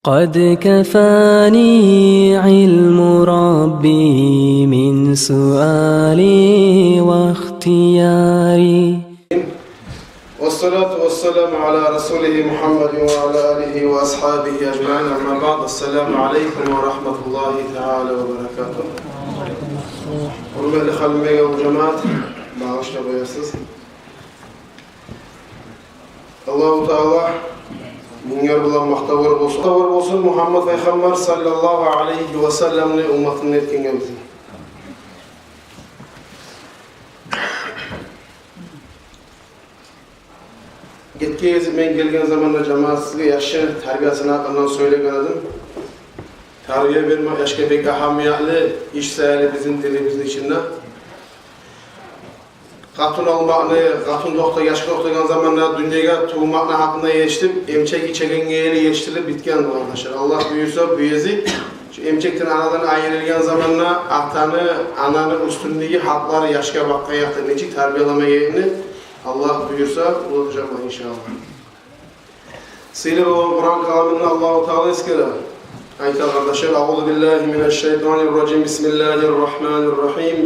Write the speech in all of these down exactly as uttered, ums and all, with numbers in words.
قد كفاني علم ربي من سؤالي واختياري. والصلاة والسلام على رسوله محمد وعلى آله وأصحابه أجمعين. أما بعد، السلام عليكم ورحمة الله تعالى وبركاته. Гьюрметли Халимбекавул жамаат, багъышлап къоясыз. Аллагьу Таала мингер булан макътавлар болсун, макътавлар болсун Мугьаммат пайхаммар саллаллагьу алайгьи ва салламны умматындан этгенге бизин. Гетген гезик мен гелген заманда жамаат сизге яшны тарбиясыны гьакъындан сёйлеген эдим. Тарбия бермек яшгъа бек агьамиятлы иш саялы бизин динибизни ичинде. Къатын алмакъны, къатын токъта-, яшгъа токътагъан заманда дюньягъа тувмакъны гьакъында эшитип, эмчек ичегенге ерли эшитилип битген, къардашлар. Аллагь буюрса, бу гезик шу эмчекден, анадан айрылгъан заманда атаны, ананы уьстюндеги гьакълары яшгъа бакъгъан якъда нечик тарбиялама герекни, Аллагь буюрса, узатажакъман, иншааллагь. Сыйлы болгъан Къуран каламында Аллагьу Таала эсгере. Айта, къардашлар: أعوذ بالله من الشيطان الرجيم. بسم الله الرحمن الرحيم.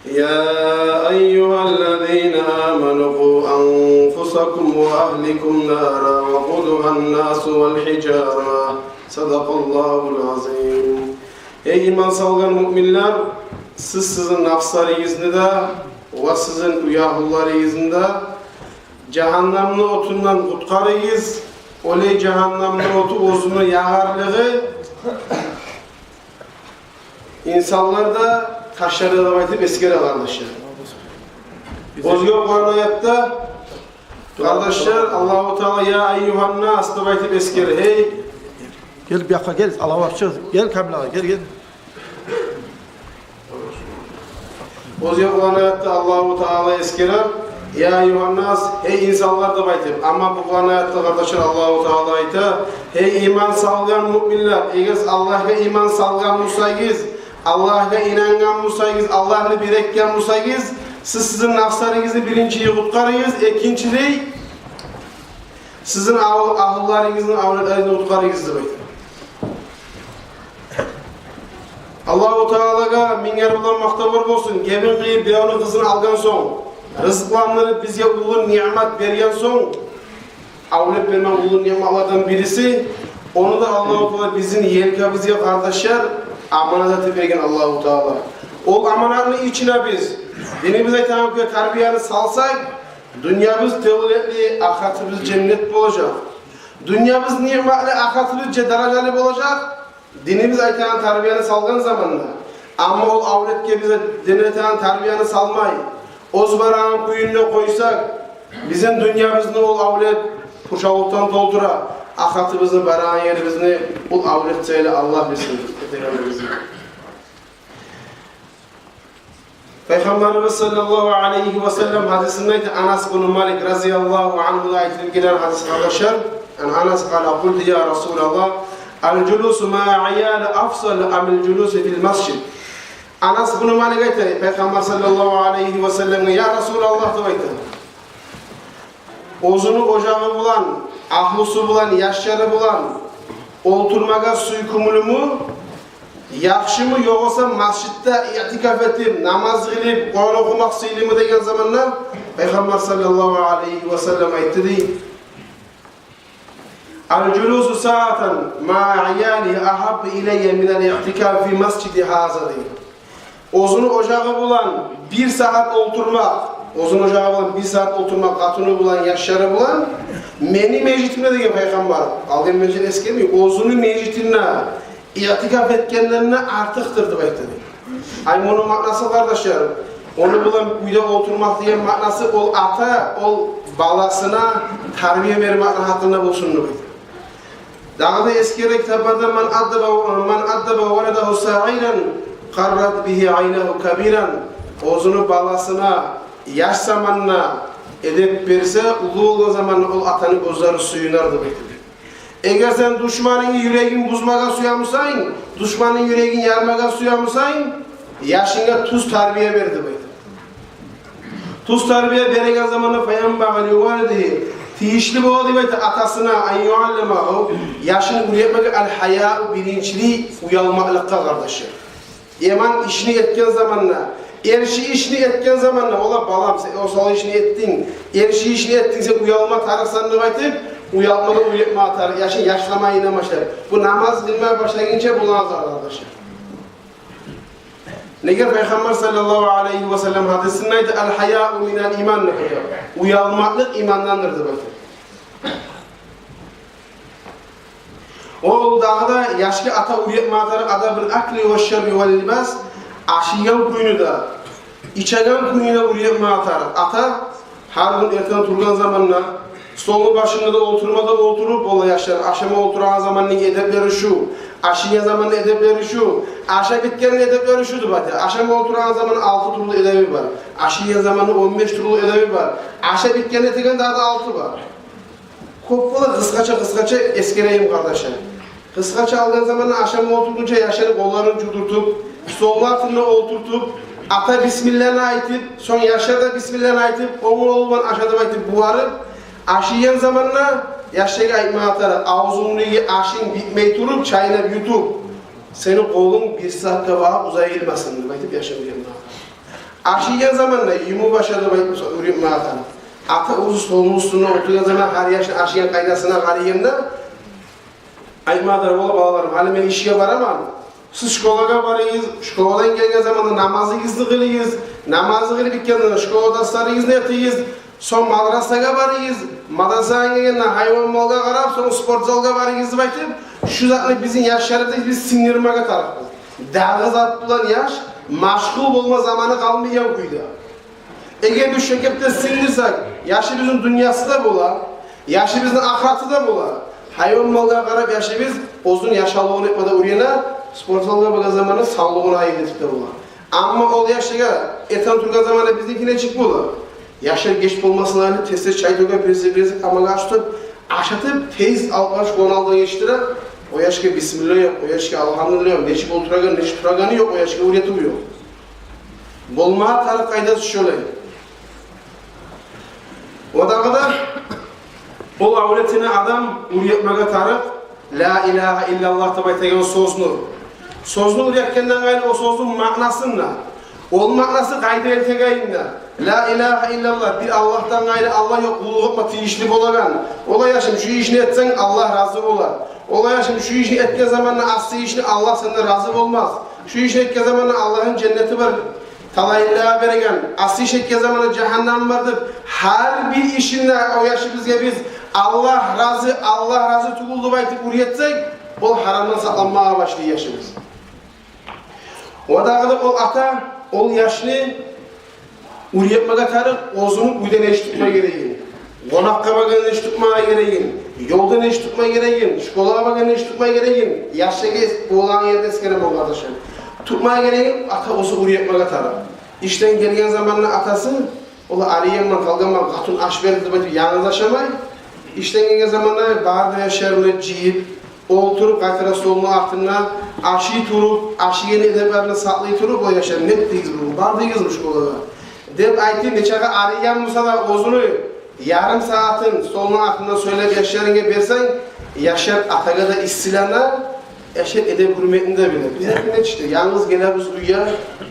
يا أيها الذين آمنوا قوا أنفسكم وأهليكم نارا وقودها الناس والحجارة. صدق الله العظيم. Эй иман салгъан муъминлер, сиз сизин напсларыгъызны да ва сизин уьягьлюлеригизни де жагьаннамны отундан къутгъарыгъыз. Олай жагьаннамны оту, оьзюню ягъарлыгъы инсанлар да, ташлар да деп айтып эсгере, къардашлар. Оьзге Къуран аятда, къардашлар, Аллагьу Таала «Я айюгьаннас» деп айтып эсгере. Гьей, гел бу якъгъа, гел, Аллагь, чыкъ, гел, Камил агъа, гел, гел. Оьзге Къуран аятда Аллагьу Таала эсгере «Я айюгьаннас», гьей инсанлар деп айтып. Амма бу Къуран аятда, къардашлар, Аллагьу Таала айта: гьей иман салгъан муъминлер, эгер сиз Аллагьгъа иман салгъан бусагъыз, Аллагьгъа инангъан бусагъыз, Аллагьны бир этген бусагъыз, сиз сизин напсларыгъызны биринчилей къутгъарыгъыз, экинчилей сизин агь-, агьлюлеригизни, авлетлеригизни къутгъарыгъыз деп айта. Аллагьу Таалагъа мингер булан макътавлар болсун. Гебин къыйып, биревню къызын алгъан сонг, рызкъландырып, бизге уллу ниъмат берген сонг, авлет бермек уллу ниъматлардан бириси. Ону да Аллагьу Таала бизин елкабызгъа, къардашлар, аманат этип берген Аллагьу Таала. Ол аманатны ичине биз, динибиз айтагъан кюйде, тарбияны салсакъ, дюньябыз девлетли, ахыратыбыз женнет болажакъ. Дюньябыз ниъматлы, ахыратыбыз же даражалы болажакъ, динибиз айтагъан тарбияны салгъан заманда. Амма ол авлетге биз дин айтагъан тарбияны салмай, оьз барагъан кюйюнде къойсакъ, бизин дюньябызны ол авлет пуршавлукъдан толтура, ахыратыбызны, барагъан ерибизни ол авлет саялы Аллагь билсин этегенибизни. Пайхаммарыбыз саллаллагьу алайгьи ва саллам гьадисинде айта, Анас бну Малик разияллагьу ангьудан айтылып гелген гьадис, къардашлар. عن أنس قال: قلت يا رسول الله، الجلوس مع عيال أفضل أم الجلوس في المسجد؟ Анас бну Малик айта, Пайхаммар саллаллагьу алайгьи ва салламгъа: «Я Расулаллагь, — деп айта, — оьзюню ожагъы булан, агьлюсю булан, яшлары булан олтурмагъа сюйкюмлюмю, яхшымы, ёгъесе межитде иътикаф этип, намаз къылып, Къуран охумакъ сыйлымы?» — деген заманда Пайхаммар саллаллагьу алайгьи ва саллам айтды дей: الجلوس ساعة مع عيالي أحب إلي من الاعتكاف في مسجدي هذا, — дей. Оьзюню ожагъы булан бир сагьат олтурмакъ, оьзюню ожагъы булан бир сагьат олтурмакъ, къатыны булан, яшлары булан, мени межитимде, деген Пайхаммар, алдагъы межитни эсгермей, оьзюню межитинде иътикаф этгенден де артыкъдыр деп айтды дей. Ай, муну маънасы, къардашлар, ону булан уьйде олтурмакъ деген маънасы, ол ата, ол баласына тарбия бермекни гьакъында болсун деп айтды. Дагъы да эсгере китапларда: من أدب، من أدب ولده صغيرا قرت به عيناه كبيرا. Оьзюню баласына яш заманда эдеп берсе, уллу болгъан заманда ол атаны гёзлери сююнер деп айтды. Эгер сен душманынгны юрегин бузмагъа сюе бусанг, душманынгны юрегин ярмагъа сюе бусанг, яшынга тюз тарбия бер деп айтды. Тюз тарбия береген заманда فينبغي لوالده Тийишли бола деп айта атасына, ан юаллимагьу, яшын уьйретмеге, ал-гьаяу, биринчилей уялмакълыкъгъа, къардашлар. Яман ишни этген заманда, эрши ишни этген заманда, ола, балам, сен осал ишни этдинг, эрши ишни этдинг, сен уялма тарыкъсан деп айтып, уялмагъа уьйретме тарыкъ яшны яшламайындан башлап. Бу намаз къылма башлагъынча бола, къардашлар. Неге Пайхаммар саллаллагьу алайгьи ва саллам гьадисинде айта, ал-гьаяу минал иман деп айта. Уялмакълыкъ имандандыр деп айта. Ол дагъы да яшгъа ата уьйретме тарыкъ адабул акли ва шарби вал либас, ашайгъан кюйню де, ичеген кюйню де уьйретме тарыкъ. Ата гьар гюн эртен тургъан заманда столну башында да олтурма да олтуруп бола яшлар. Ашама олтурагъан заманны эдеплери шу, ашайгъан заманны эдеплери шу, ашап битгенни эдеплери шу деп айта. Ашама олтурагъан заманны алты тюрлю эдеби бар. Ашайгъан заманны он беш тюрлю эдеби бар. Ашап битгенни этеген дагъы да алты бар. Кёп бола, къысгъача-къысгъача эсгерейим, къардашлар. Къысгъача алгъан заманда, ашама олтургъунча яшланы къолларын жувдуртуп, столну артына олтуртуп, ата бисмилланы айтып, сонг яшлар да бисмилланы айтып, онг къолу булан аша деп айтып бугъарып, ашайгъан заманда яшлагъа айтма тарыкъ, авзунгдагъы ашынг битмей туруп, чайнап ютуп, сени къолунг бир сагьатгъа багъып узайылмасын деп айтып яшлагъа уьйретме тарыкъ. Ашайгъан заманда юмуп аша деп айтып уьйретме тарыкъ. Ата оьзю столну уьстюнде олтургъан заман гьар яшны ашайгъан къайдасына къарайгъанда, айтма тарыкъ бола, балаларым, гьали мен ишге бараман. Сиз школагъа барыгъыз, школадан гелген заманда намазыгъызны къылыгъыз, намазны къылып битгенде школа дарсларыгъызны этигиз, сонг мадрасагъа барыгъыз, мадрасадан гелгенде гьайван малгъа къарап, сонг спортзалгъа барыгъыз деп айтып, шу затны бизин яшларыбызгъа биз сингдирмеге тарыкъбыз. Дагъы зат булан яш машгъул болма заманы къалмайгъан кюйде. Эгер биз шо кепде сингдирсек, яшыбызны дюньясы да бола, яшыбызны ахыраты да бола. Гьайван малгъа къарап яшыбыз оьзюню яшавлугъун этме де уьйрене, спортзалгъа баргъан заманда савлугъун айып этип де бола. Амма ол яшлагъа эртен тургъан заманда бизинки нечик бола? Яшлар геч болмасын деп, тез-тез чай тёгюп, бираз-бираз тамагъы ашатып, ашатып, тез алып барып школаны алдына етишдире. О яшгъа бисмилла ёкъ, о яшгъа алгьамдулилла ёкъ, нечик олтурагъан, нечик турагъаны ёкъ, о яшгъа уьйретив ёкъ. Болма тарыкъ къайдасы шолай. О дагъы да ол авлетине адам уьйретмеге тарыкъ ла илагьа иллаллагь деп айтагъан сёзню. Сёзню уьйретгенден къайры, о сёзню маънасын да, ол маънасы къайда этегенин де. Ла илагьа иллаллагь, бир Аллагьдан къайры Аллагь ёкъ къуллукъ этме тийишли болагъан. Ола, яшым, шу ишни этсенг, Аллагь рази болар. Ола, яшым, шу ишни этген заманда асси ишни, Аллагь сенден рази болмас. Шу ишни этген заманда Аллагьны женнети бар, талайлылагъа береген, асси иш этген заманда жагьаннам бар деп, гьар бир ишинде о яшыбызгъа биз Аллагь рази, Аллагь рази тюгюл деп айтып уьйретсек, ол гьарамдан сакъланмагъа башлай яшыбыз. О дагъы да ол ата ол яшны уьйретмеге тарыкъ оьзюню уьйде нечик тутма герегин, къонакъгъа баргъанда нечик тутма герегин, ёлда нечик тутма герегин, школагъа баргъанда нечик тутма герегин, яшлагъа болагъан ерде эсгеремен, къардашлар. Тутма герегин ата оьзю уьйретмеге тарыкъ. Ишден гелген заманда атасы, ол арыйгъанман, талгъанман, къатын аш берди деп айтып янгыз ашамай, ишден гелген заманда бары да яшларын жыйып, олтуруп, къайтара столну артында ашай туруп, ашайгъан эдеплерин сакълай туруп, о яшлар: «Не этдигиз бугюн? Бардыгъызмы школагъа?» — деп айтып, нечакъы арыйгъан буса да, оьзюню ярым сагьатын столну артында сёйлеп яшларынга берсенг, яшлар атагъа да иссилана, яшлар эдеп-гьюрметни де биле. Биз эки нечик де янгыз гелебиз уьйге,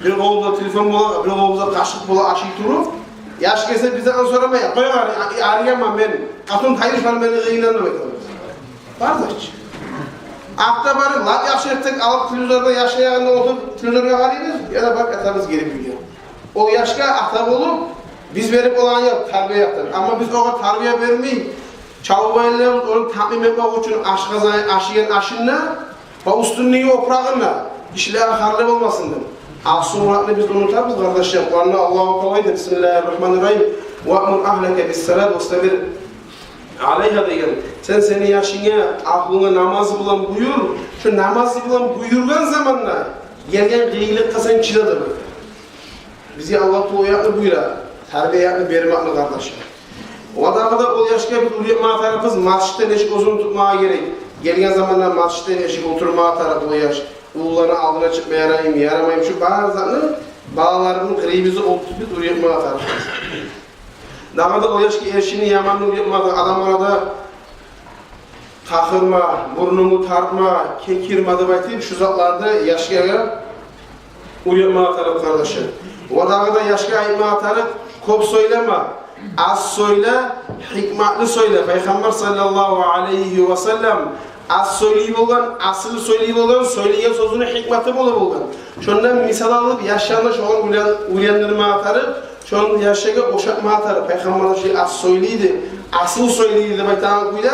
бир къолубузда телефон бола, бир къолубузда къашыкъ бола, ашай туруп, яш гелсе, бизден сорамай: «Къой, ари-, арыйгъанман мен, къатын тайышман мени къыйындан», — деп айтабыз. Бар да чы. Артда барып, лап яхшы этсек, алып телевизордан, яшны янында олтуруп, телевизоргъа къарайбыз, яда барып ятабыз гирип уьйге. Ол яшгъа ата болуп, биз берип болагъан ёкъ тарбия якъдан. Амма биз огъар тарбия бермей, чалбайлап, ону таъмин этмек учун ашгъазан, ашайгъан ашын да ва уьстюндеги опурагъын да ишлеге харлы болмасын деп. Асыл муратны биз унутабыз, къардашлар. Къуранда Аллагьу Таала айта: «Бисмиллагьи ррагьмани ррагьим. Ва амур агьлака бис-салати вастабир алайгьа», — деген. Сен сени яшынга, агьлюнге намаз булан буюр. Шо намаз булан буюргъан заманда гелген къыйынлыкъгъа сен чыда деп айта. Бизге Аллагь Таала о якъны буюра, тарбия якъны бермекни, къардашлар. О дагъы да ол яшгъа биз уьйретме тарыкъбыз масжитде нечик оьзюн тутмагъа герек. Гелген заманда масжитде нечик олтурма тарыкъ ол яш. Уллуланы алдына чыкъма яраймы, ярамаймы, шу бары затны балаларыбызны къырыйыбызда олтуртуп биз уьйретме тарыкъбыз. Дагъы да о яшгъа эришгенни яманны уьйретме тарыкъ, адамланы да къакъырма, бурнунгну тартма, кекирме деп айтып, шу затланы яшгъа уьйретме тарыкъ, къардашлар. Ва дагъы да яшгъа айтма тарыкъ: кёп сёйлеме, аз сёйле, гьикматлы сёйле. Пайхаммар саллаллагьу алайгьи ва саллам аз сёйлей болгъан, асил сёйлей болгъан, сёйлеген сёзюню гьикматы бола болгъан. Шондан мисал алып, яшланы шогъар уьйрен-, уьйрендирме тарыкъ, шону яшлагъа ошатма тарыкъ. Пайхаммар шо аз сёйлейди, асил сёйлейди деп айтагъан кюйде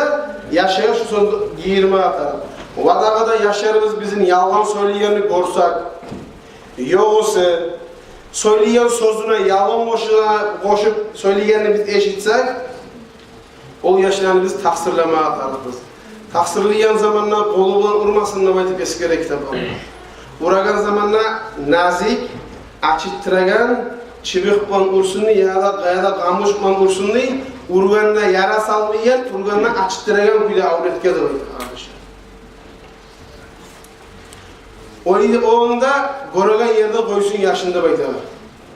яшлагъа шу сёзню гийирме тарыкъ. Ва дагъы да яшларыбыз бизин ялгъан сёйлегенни гёрсек, ёгъесе сёйлеген сёзюне ялгъан къошуп, къошуп сёйлегенни биз эшитсек, ол яшланы биз такъсырлама тарыкъбыз. Такъсырлайгъан заманда къолу булан урмасын деп айтып эсгере китапларда. Урагъан заманда назик, ачытдырагъан чыбыкъ булан урсун дей, яда, яда къамуш булан урсун дей, ургъанда яра салмайгъан, ургъанда ачытдырагъан кюйде авлетге деп айта, къардашлар. О иде онда гёреген ерде къойсун яшын деп айта.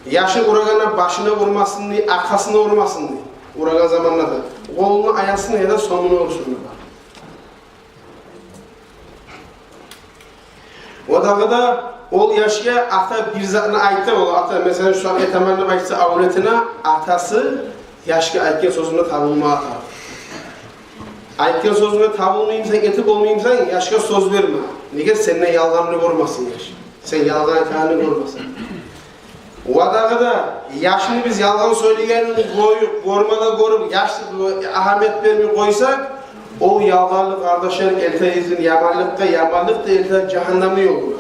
Яшын урагъанда башына урмасын дей, аркъасына урмасын дей. Урагъан заманда да къолуну аясына яда сомуна урсун дей. О дагъы да ол яшгъа ата бир затны айтса, ол ата, масала, шу затны этемен деп айтса авлетине, атасы яшгъа айтгъан сёзюне табулма тарыкъ. Айтгъан сёзюне табулмаймысан, этип болмаймысан, яшгъа сёз берме. Неге? Сенден ялгъанны гёрмесин яш. Сен ялгъан айтагъанны гёрмесин. Ва дагъы да яшны биз ялгъан сёйлегенин къоюп, гёрме де гёрюп, яшны агьамият бермей къойсакъ, ол ялгъанлы, къардашлар, элте изин яманлыкъгъа, яманлыкъ да элте жагьаннемни ёлуна.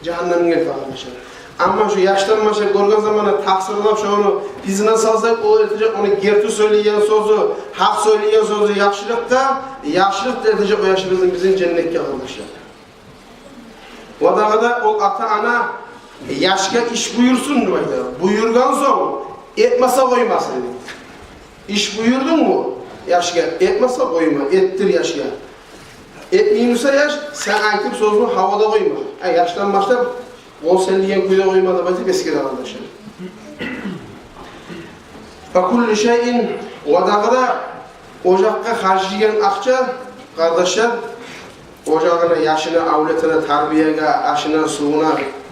Жагьаннемге элте, къардашлар. Амма шу яшдан башлап гёрген заманда такъсырлап, шону изине салсакъ, ол элтежек ону герти сёйлеген сёзю, гьакъ сёйлеген сёзю яхшылыкъгъа, яхшылыкъ да элтежек о яшыбызны бизин женнетге, къардашлар. Ва дагъы да ол ата-ана яшгъа иш буюрсун деп айта. Буюргъан сонг, этмесе къоймасын. Иш буюрдунгму яшгъа, этмесе къойма, этдир яшгъа. Этмей буса яш, сен айтып сёзню гьавада къойма. Гьа, яшдан башлап къол силлейген кюйде къойма деп айтып эсгере, къардашлар. Фа куллу шайин, ва дагъы да ожакъгъа харжлайгъан акъча, къардашлар, ожагъына, яшына, авлетине, тарбиягъа, ашына, сувуна,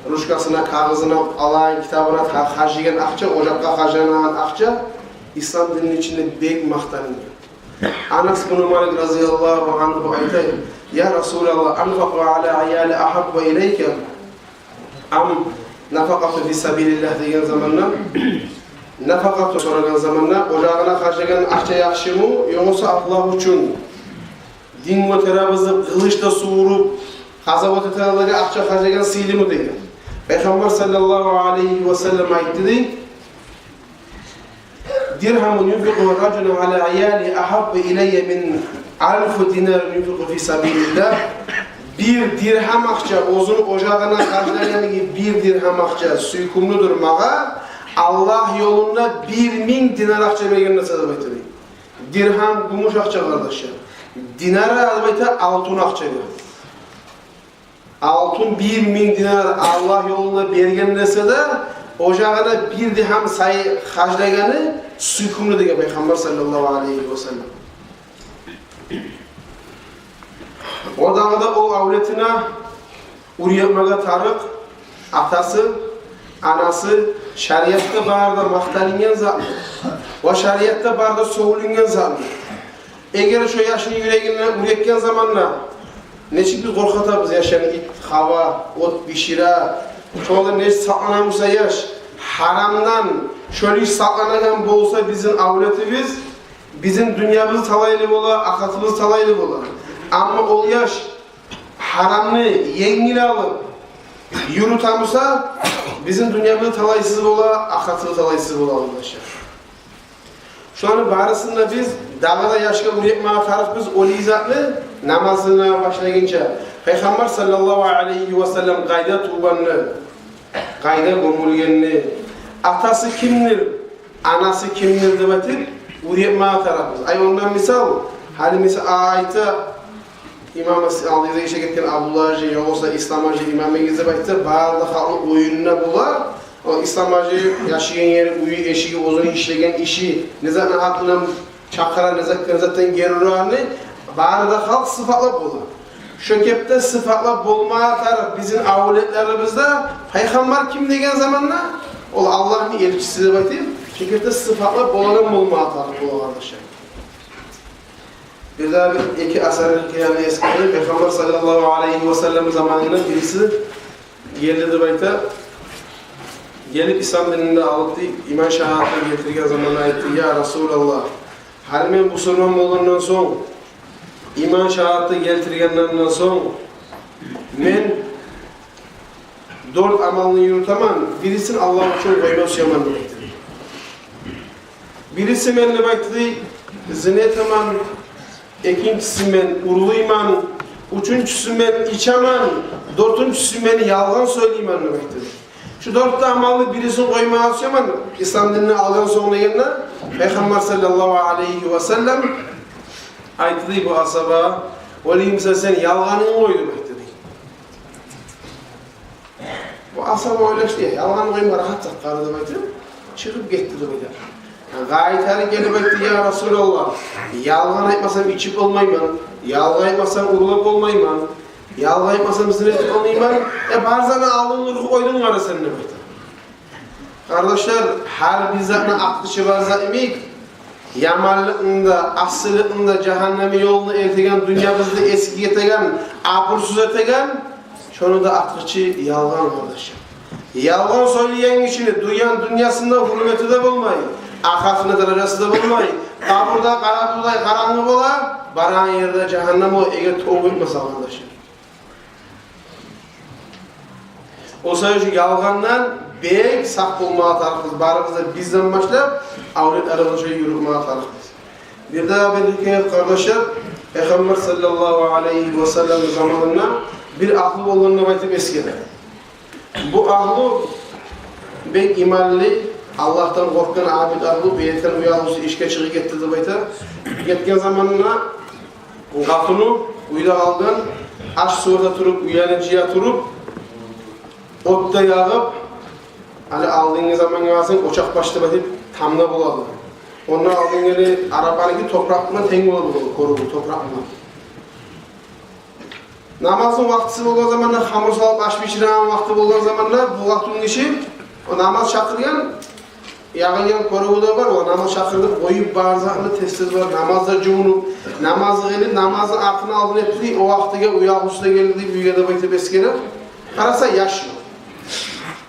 ручкасына, кагъызына, алагъан китабына та-, харжлайгъан акъча, ожакъгъа харжланагъан акъча ислам динни ичинде бек макъталынгъан. Анас бну Малик разияллагьу ангьу айта: «Я Расулаллагь, анфакъу ала ияли агьаббу илайка ам нафакъату фи сабилиллагь?» деген заманда, нафакъату сорагъан заманда, ожагъына харжлайгъан акъча яхшымы, ёгъесе Аллагь учун дин гётеребиз деп къылыч да сувуруп, къазават этегенлеге акъча харжлайгъан сыйлымы деген. Пайхаммар саллаллагьу алайгьи ва саллам айтды дей: «Диргьамун юнфикъугьу ражулун ала ияли агьаббу илайя мин алфи динар юнфикъу фи сабилиллагь». Бир диргьам акъча, оьзюню ожагъына харжлагъаны йимик бир диргьам акъча сюйкюмлюдюр магъа Аллагь ёлунда бир минг динар акъча берген эсе деп айта дей. Диргьам гюмюш акъча, къардашлар. Динар деп айта алтын акъчагъа. Алтын бир минг динар Аллагь ёлуна берген эсе де, ожагъына бир диргьам сай харжлагъаны сюйкюмлю деген Пайхаммар саллаллагьу алайгьи ва саллам. О дагъы да о авлетине уьйретмеге тарыкъ, атасы, анасы шариатда бары да макъталынгъан затны ва шариатда бары да сёгюлюнген затны. Эгер шо яшны юрегине уьйретген заманда, нечик биз къоркъатабыз яшланы: ит хава, от бишире, шолардан нечик сакълана буса яш, гьарамдан шолай сакъланагъан болса бизин авлетибиз, бизин дюньябыз талайлы бола, ахыратыбыз талайлы бола. Амма ол яш гьарамны енгил алып юрюте буса, бизин дюньябыз талайсыз бола, ахыратыбыз талайсыз бола, къардашлар. Шуланы барысын да биз дагъы да яшгъа уьйретмеге тарыкъбыз, олай затны намазына башлагъынча. Пайхаммар саллаллагьу алайгьи ва саллам къайда тувгъанны, къайда гёмюлгенни, атасы кимдир, анасы кимдир деп айтып уьйретмеге тарыкъбыз. Ай, ондан мисал, гьали мисал, а, айта, имам алдыгъызда гечип гетген Абдулла гьажи, ёгъесе Ислам гьажи имамыгъыз деп айтса, бары да халкъны оюнда бола, О ислам гьажи яшайгъан ери, уьюн, эшиги, оьзюню ишлеген иши, не затны гьакъындан чакъыра, не затдан, не затдан гери ура, барын да халкъ сыпатлап бола. Шо кепде сыпатлап болмагъа тарыкъ бизин авлетлерибиз де, пайхаммар ким деген заманда, ол Аллагьны элчиси деп айтып, шо кепде сыпатлап болагъан болмагъа тарыкъ бола, къардашлар. Бир дагъы бир эки асар хикаяны эсгерейик. Пайхаммар саллаллагьу алайгьи васаллам заманында бириси гелди деп айта. Гелип, ислам динин де алып, дей, иман шагьадатны гелтирген заманда айтды: «Я Расулаллагь, гьали мен бусурман болгъандан сонг, иман шагьадатны гелтиргенден сонг, мен дёрт амалны юрютемен, бирисин Аллагь учун къойма сюемен», — деп айтды. «Бириси мен, — деп айтды, дей, — зина этемен, экинчиси — мен урлайман, уьчюнчюсю — мен ичемен, дёртюнчюсю — мен ялгъан сёйлеймен», — деп айтды. «Шу дёрт де амалны бирисин къойма сюемен ислам динин алгъан сонг», — дегенде, Пайхаммар саллаллагьу алайгьи васаллам айтды, дей, бу асгьабагъа: «Олай буса, сен ялгъанынгны къой», — деп айтды, дей. Бу асгьаба ойлашды: «Я, ялгъан къойма рагьат зат гьали», — деп айтып, чыгъып гетди деп айта. Къайтарып гелип айтды: «Я Расулаллагь, ялгъан айтмасам ичип болмайман, ялгъан айтмасам урлап болмайман, ялгъан айтмасам зина этип болмайман. Э, бар затны алдын къоюп къойдунг гьали сен», — деп айта. Къардашлар, гьар бир затны ачгъычы бар зат йимик, яманлыкъны да, асиликни де, жагьаннам ёлуна элтеген, дюньябызны эсгик этеген, абурсуз этеген, шону да ачгъычы ялгъан, къардашлар. Ялгъан сёйлейген гишини дюнья-, дюньясында гьюрмети де болмай, ахыратында даражасы да болмай, къабурда къара тюгюлдей къарангы бола, барагъан ери де жагьаннам бола, эгер товба этмесе, къардашлар. О саялы шу ялгъандан бек сакъ болмагъа тарыкъбыз барыбыз да, бизден башлап, авлетлерибизге шолай юрютмеге тарыкъбыз. Бир дагъы бир гьикаят, къардашлар, Пайхаммар саллаллагьу алайгьи васаллам заманында бир агьлю болгъан деп айтып эсгере. Бу агьлю бек иманлы, Аллагьдан къоркъгъан абид агьлю, бир ерден уьягьлюсю ишге чыгъып гетди деп айта. Гетген заманында къатыны уьйде къалгъан, аш сув да туруп, уьйню жыя туруп, от да ягъып, гьали алдынгъы замангъа къарасанг, очакъ башы деп айтып, тамда болады. Ондан алдынгъы арабаныки топуракъ булан тенг болады, кёрюгю топуракъ булан. Намазны вакътиси болгъан заманда, хамур салып аш биширеген вакъти болгъан заманда, бу къатынгиши, о намаз чакъыргъан, ягъылгъан кёрюгю де бар, о намаз чакъырды, къоюп бар затны, тез-тез бар, намазгъа жувунуп, намазгъа гелип, намазны артын алдын этди, о вакътиге уьягьлюсю де гелди, уьйге деп айтып эсгере. Къараса, яш ёкъ.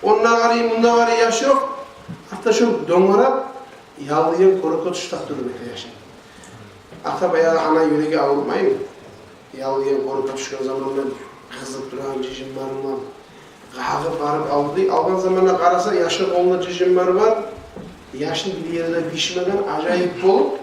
Онда къарай, мунда къарай, яш ёкъ. Артда шо донгарап, яллайгъан кёрюкге тюшюп тапды деп айта яшын. Ата баягъы ана юреги авурмаймы? Яллайгъан кёрюкге тюшген заманда къызып турагъан жыжым бар булан. Къагъып барып алды. Алгъан заманда къараса, яшны къолунда жыжым бар бар. Яшны бир ери де бишмеген, ажайып болуп.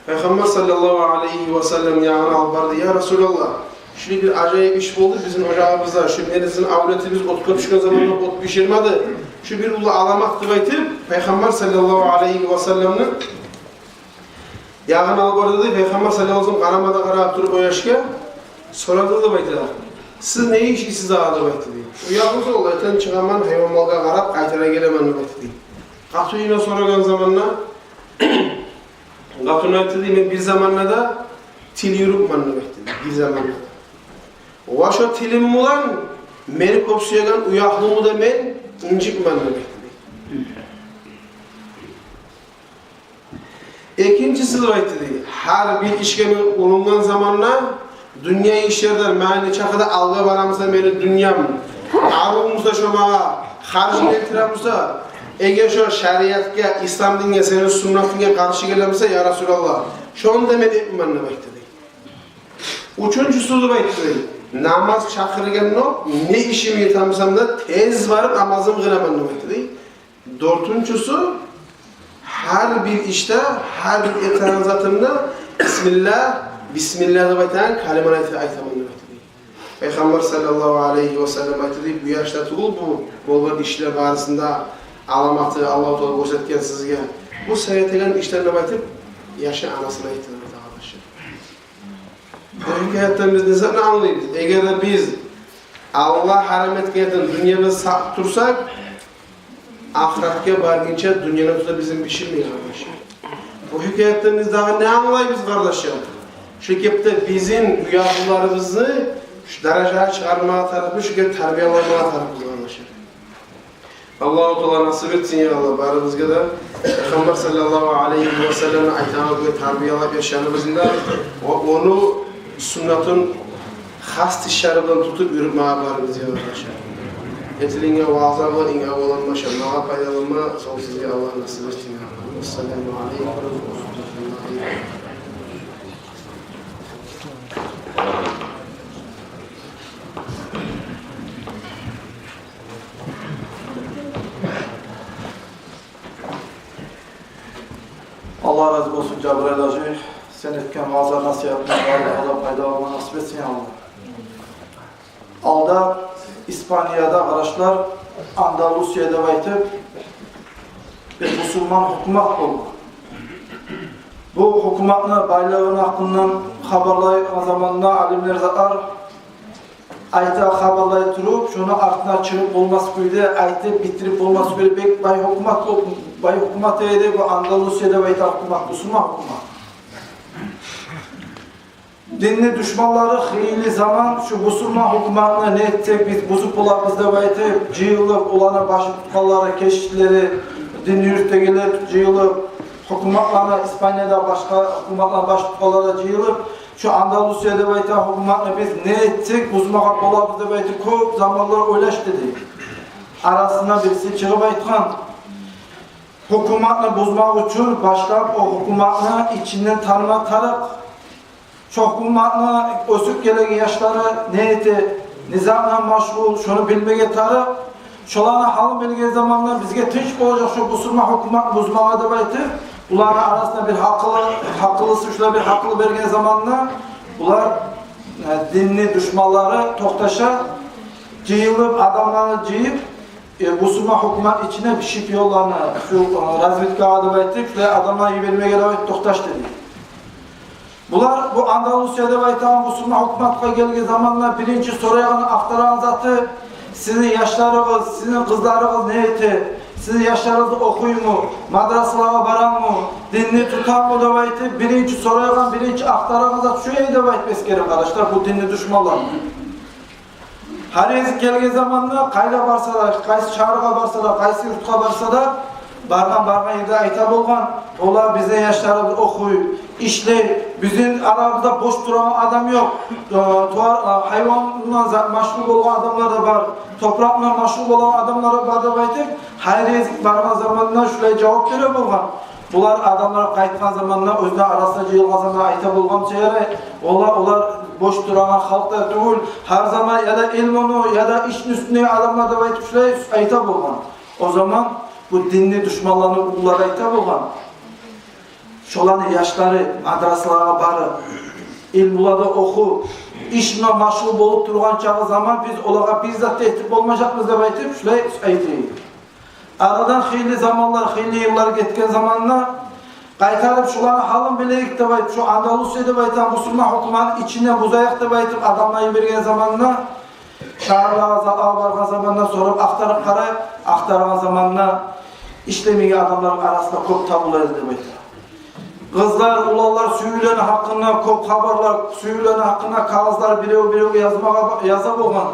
Пайхаммар саллаллагьу алайгьи васаллам ягъына алып барды. «Я Расулаллагь, шулай бир ажайып иш болду бизин ожагъыбызда. Шу мени, бизин авлетибиз отгъа тюшген заманда от биширмеди. Шу бир уллу аламат», — деп айтып, Пайхаммар саллаллагьу алайгьи васалламны ягъына алып барды дей. Пайхаммар саллаллагьу алайгьи васаллам къарама да къарап туруп о яшгъа, сорады деп айта: «Сиз не ишлейсиз дагъы?» — деп айтды дей. «Уьягъыз ол, эртен чыгъаман, гьайван-малгъа къарап, къайтара гелемен», — деп айтды дей. Къатынына сорагъан заманда, къатыны айтды дей: «Мен бир заманда да тил юрютмен», — деп айтды дей, бир заманда да. «Ва шо тилим булан мени кёп сюеген уьягьлюмню де мен инжитмен», — деп айтды дей. Экинчиси деп айтды дей: «Гьар бир ишге мен урунгъан заманда, дюнья ишлерде мени чакъы да алгъа бара буса мени дюньям, арив буса шо магъа харж гелтире буса, эгер шо шариатгъа, ислам динге, сени суннатынга къаршы геле буса, я Расулаллагь, шону да мен этмеймен», — деп айтды дей. Уьчюнчюсю деп айтды дей: «Намаз чакъыргъанда не ишимни эте бусам да, тез барып намазымны къыламан», — деп айтды дей. Дёртюнчюсю, гьар бир ишде, гьар бир этеген затымда бисмилла, бисмилла деп айтагъан калиманы айта-, айтаман деп айтды дей. Пайхаммар саллаллагьу алайгьи васаллам айтды дей: «Бу яшда тюгюл бу болгъан ишлер барысында аламаты Аллагьу Таала гёрсетген сизге. Бу сен этеген ишлер», — деп айтып, яшы анасына айтды деп айта, къардашлар. Бу гьикаятдан биз не затны англайбыз? Эгер де биз Аллагь гьарам этгенден дюньябызны сакъ турсакъ, Ахыратгъа баргъынча дюньяны тутуп бизин биширмей, къардашлар. Бу хикаятдан биз дагъы не англайбыз, къардашлар? Шу гепде бизин уьягьлюлерибизни шу даражагъа чыгъармагъа тарыкъбыз, шу гепде тарбияламагъа тарыкъбыз, къардашлар. Аллагьу Таала насип этсин, я Аллагь, барыбызгъа да Пайхаммар саллаллагьу алайгьи ва салламны айтагъан кюйде тарбиялап яшларыбызны да, ва ону суннатын хас тишлери булан тутуп юрютмеге барыбызгъа да, къардашлар. Этилинген ваъза булан инг аввалан башлап магъа пайдаланма, сонг сизге Аллагь насип этсин, я Аллагь. Ассаламу алайкум ва рагьматуллагьи. Аллагь рази болсун, Жабраил гьажи. Сен этген ваъза-насигьатдан бары да пайдаланма насип этсин, я Аллагь. Алда Испанияда, къардашлар, Андалусия деп айтып, бир бусурман гьукумат болгъан. Бу гьукуматны байлыгъыны гьакъындан хабарлайгъан заманда алимлер, затлар айта, хабарлай туруп, шону артына чыгъып болмас кюйде, айтып битирип болмас кюйде, бек бай гьукумат бол-, бай гьукумат эди бу Андалусия деп айтагъан гьукумат, бусурман гьукумат. Динни душманлары хыйлы заман шу бусурман гьукуматны не этсек биз бузуп болабыз деп айтып, жыйылып, оланы башын тутгъанлары, кешилери, динни юрютегенлер жыйылып, гьукуматланы, Испанияда башгъа гьукуматланы башын тутгъанлары да жыйылып, шу Андалусия деп айтагъан гьукуматны биз не этсек бузмагъа болабыз деп айтып, кёп заманлар ойлашды дей. Арасына бириси чыгъып айтгъан: гьукуматны бузмакъ учун башлап о гьукуматны ичинден танымагъа тарыкъ. Шо гьукуматны оьсюп гелеген яшлары не эте, не зат булан машгъул, шону билмеге тарыкъ. Шоланы гьалын билген заманда бизге тынч болажакъ шо бусурман гьукуматны бузмагъа деп айтып, буланы арасында бир гьакъыллы, гьакъыллысы шулай бир гьакъыл берген заманда, булар, э, динни душманлары токъташа, жыйылып, адамланы жыйып, э, бусурман гьукумат ичине бир шпионланы, шу, э, разведкагъа деп айтып, шулай адамланы йибермеге деп айтып токъташды дей. Булар бу Андалусия деп айтагъан бусурман гьукуматгъа гелген заманда биринчи сорайгъан, ахтарагъан заты: сизин яшларыгъыз, сизин къызларыгъыз не эте? Сизин яшларыгъыз охуйму, мадрасалагъа барамы, динни тутамы деп айтып, биринчи сорайгъан, биринчи ахтарагъан зат шу эди деп айтып эсгере, къардашлар, бу динни душманлар. Гьар гезик гелген заманда, къайда барса да, къайсы шагьаргъа барса да, къайсы юртгъа барса да, баргъан, баргъан ерде айта болгъан: «Олар, бизин яшларыбыз охуй, ишлей, бизин арабызда бош турагъан адам ёкъ. Э, тувар, э, гьайван булан за-, машгъул болгъан адамлар да бар, топуракъ булан машгъул болгъан адамлар да бар», — деп айтып, гьар гезик баргъан заманда шулай жавап бере болгъан. Булар, адамлар къайтгъан заманда, оьзлени арасына жыйылгъан заманда айта болгъан: «Чы, ярай, олар, олар бош турагъан халкъ да тюгюл, гьар заман яда илмуну, яда ишни уьстюндеги адамлар», — деп айтып, шулай айта болгъан. О заман бу динни душманланы уллулары айта болгъан: «Шоланы яшлары мадрасалагъа барып, илмуланы охуп, иш булан машгъул болуп тургъан чагъы заман биз олагъа бир зат да этип болмажакъбыз», — деп айтып, шулай айта. Арадан хыйлы заманлар, хыйлы йыллар гетген заманда, къайтарып шуланы гьалын билейик деп айтып, шу Андалусия деп айтагъан бусурман гьукуматны ичинден бузайыкъ деп айтып, адамлар йиберген заманда, шагьарлагъа, залагъа баргъан заманда, сорап ахтарып къарайыкъ, ахтаргъан заманда ишлемейген адамланы арасында кёп табула эди деп айта. Къызлар, уланлар сюювлени гьакъында кёп хабарлар, сюювлени гьакъында кагъызлар бирев-биревге язмагъа ба-, яза болгъан.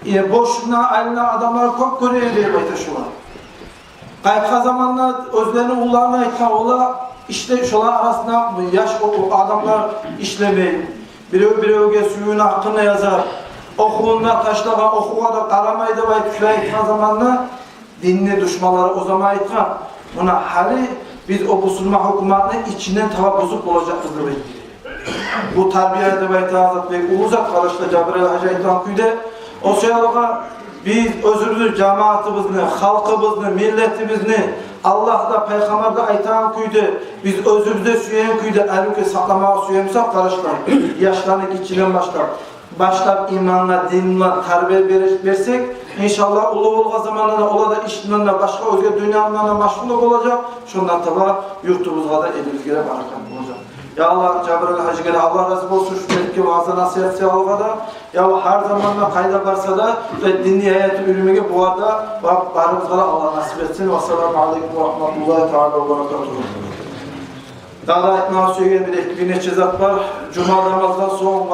Э, бошуна айланагъан адамлар кёп гёре эди деп айта шулар. Къайтгъан заманда оьзлени уллуларына айтгъан: «Олар, ишде шолар арасында яш о-, о-, адамлар ишлемей, бирев-биревге сюювню гьакъында язар, охувун да ташлагъан, охувгъа да къарамай», — деп айтып, шулай айтгъан заманда, динни душманлары о заман айтгъан: «Муна гьали биз о бусурман гьукуматны ичинден таба бузуп болажакъбыз», — деп айтды. Бу тарбия деп айтагъан зат бек уллу зат, къардашлар, Жабраил гьажи айтгъан кюйде. О саялы биз оьзюбюзню жамаатыбызны, халкъыбызны, миллетибизни Аллагь да, Пайхаммар да айтагъан кюйде, биз оьзюбюз де сюеген кюйде, арив кюйде сакъламагъа сюемсек, къардашлар, яшланы гиччиден башлап, башлап имангъа, динге тарбия бере-, берсек, иншаллагь, уллу болгъан заманда да олар да иш булан да, башгъа оьзге дюнья булан да машгъул болажакъ. Шондан таба юртубузгъа да, элибизге де баракат болажакъ. Я Аллагь, Жабраил гьажиге де Аллагь рази болсун, шу гелген ваъза-насигьат саялы да. Я Аллагь, гьар заманда къайда барса да, шу динни яятып юрюмеге булагъа да, бар-, барыбызгъа да Аллагь насип этсин. Вассаламу алейкум ва рагьматуллагьи таала ва баракатугьу. Дагъы да айтмагъа сюеген бир-эки, бир нече зат бар. Жума намаздан сонг